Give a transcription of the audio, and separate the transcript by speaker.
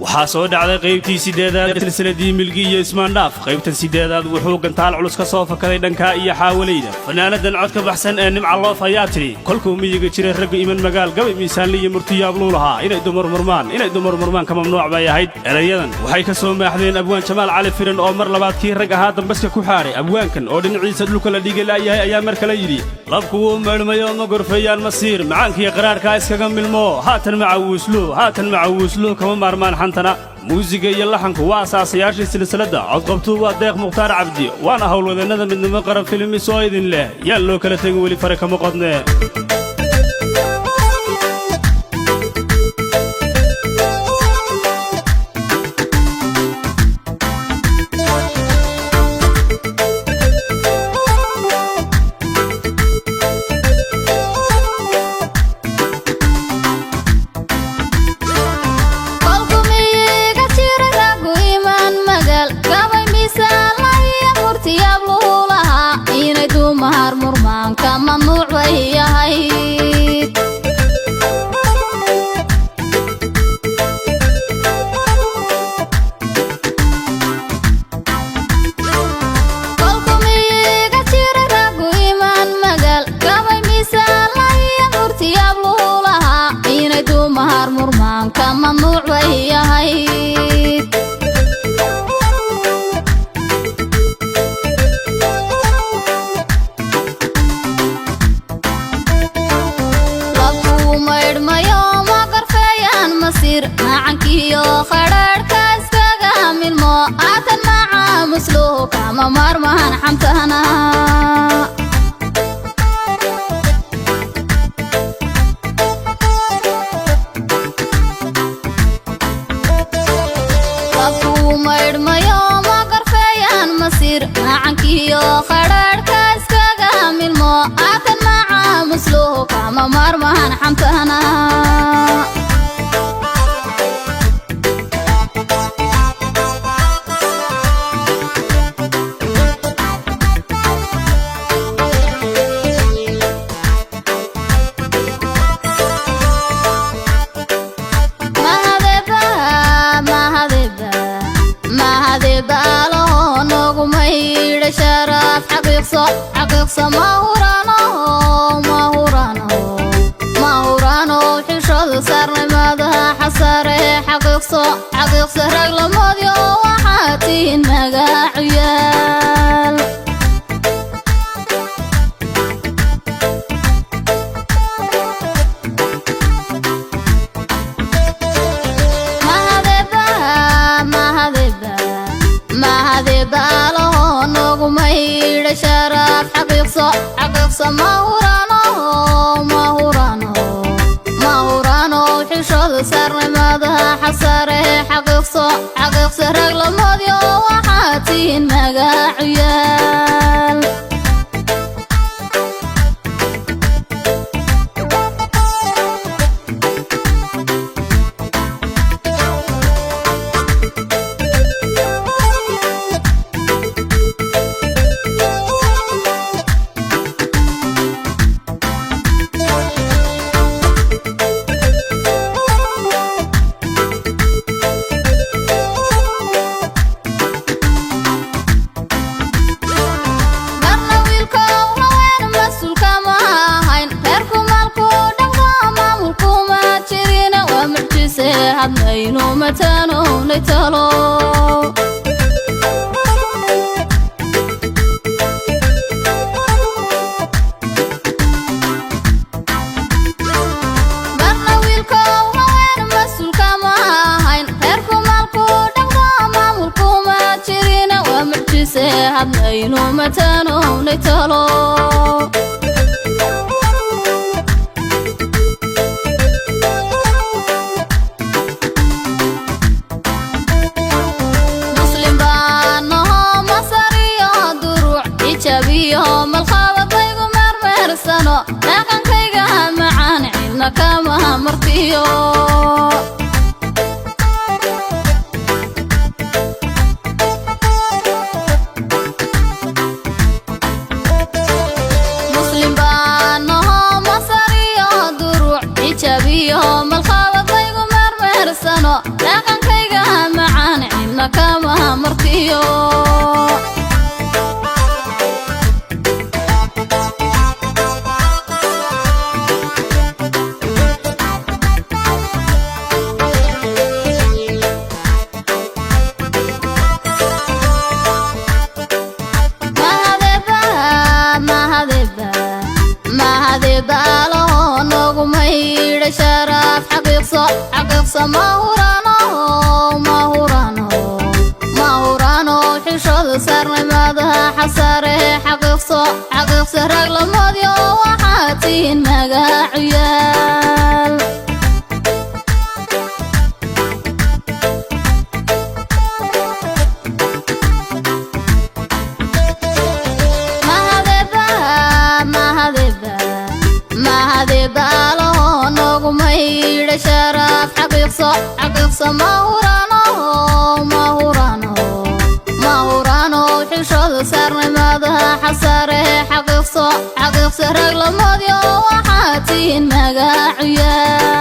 Speaker 1: Waxaa soo dhacday qaybtii siddeedaad silsiladii Milgi iyo Ismaandhaaf. Qaybtan siddeedaad wuxuu gantaal culus ka soo fakaday dhankaa iyo xaawalayda. Fanaanadan codka baxsan ee Nimca Loof ayaa tidhi: "Kolkuu miyiga jiray raggu iman magaal, gabay miisaanli iyo murtiyaabluu lahaa. Inay dumar murmaan, inay dumar murmaan ka mamnuuc bay ahayd." Erayadan waxay ka soo maaxdeen abwaan Jamaal Cali Firan oo mar labaad kii rag ahaa dambaska ku xaadhay. Abwaankan oo dhinaciisa dhulka la dhigi la'yahay ayaa mar kale yidhi: "Labku wuu meedhmayo, ma gorfeeyaan masiir, macaankiiyo qaraarkaa iskaga milmo. Haatan macawuuslu, haatan macawuuslu, kama maarmaan xantana." Muusiga iyo laxanku waa asaasayaashii silsiladda. Codqabtuu waa Deeq Mukhtaar Cabdi, waana howlwadeennada Midnimo Qaran Films oo idin leh: yaan loo kala tegin, weli fare kama qodne.
Speaker 2: Kolku miyiga jira raggu imaan magaal, gabay miisaanla iyo murtiyaab luu lahaa. Inay dumahar murmaanka mamnuuc bay ahayd. Kolku miyiga jira raggu imaan magaal, gabay miisaanla iyo murtiyaab luu lahaa. Inay dumahar murmaanka mamnuuc bay ahayd. Labkuu maydhmayo, ma gorfeeyaan masiir, macankiyo qadhaadhka iskaga milmo. Haatan macaamusluhu kama maarmahan xantana. Labkuu maydhmayo, ma gorfeeyaan masiir, macankiyo qadhaadhka iskaga milmo. Haatan macaamusluhu kama maarmahan xantana. Mahadeba, mahadeba, mahadebaalaho nogumaydha sharaf. Xaqiiqso, xaqiiqso, mahurano, mahurano, mahurano. Xishooda saarnimada xasare. Xaqiiqso, xaqiiqso, rag lamoodyo waxaa tihiin magacuyaal. Mahadeba, mahadeba, mahadebaalaho nogumaydha sharaf. Xaqiiqso, xaqiiqso, mahurano, mahurano, mahurano. Xishooda saarnimada xasare. Xaqiiqso, xaqiiqso, rag lamoodyo waxaa tihiin magacuyaal. Marna wiilkow haween mas-uulka ma ahayn, reerku maalku dhaqdo maamulkuma jirina. Waa mucjise hadmaynu matanownay talo. Marna wiilkow haween mas-uulka ma ahayn, reerku maalku dhaqdo maamulkuma jirina. Waa mucjise hadmaynu matanownay talo. Muslim baanaho, masariyo duruuc, xijaab iyo malqabadaygu meermeersano. Dhaqankayga macaan cidna kama martiyo. Muslim baanaho, masariyo duruuc, xijaab iyo malqabadaygu meermeersano. Dhaqankayga Cidna kama martiyo. Mahadeba, mahadeba, mahadeba noguma yidha sharaf. Xaqiiqso, xaqiiqso, mahurano, mahurano, mahurano. Xishooda saarnay madaha xasare. Xaqiiqso, xaqiiqso, rag lamoodyo waxaa tihiin magacuyaal. Mahadeba, mahadeba, mahadeba noguma yidha sharaf. Xaqiiqso, xaqiiqso, mahurano, mahurano, mahurano. Xishooda saarnay madaha xasare. Xaqiiqso, xaqiiqso, rag lamoodyo waxaa tihiin magacuyaal.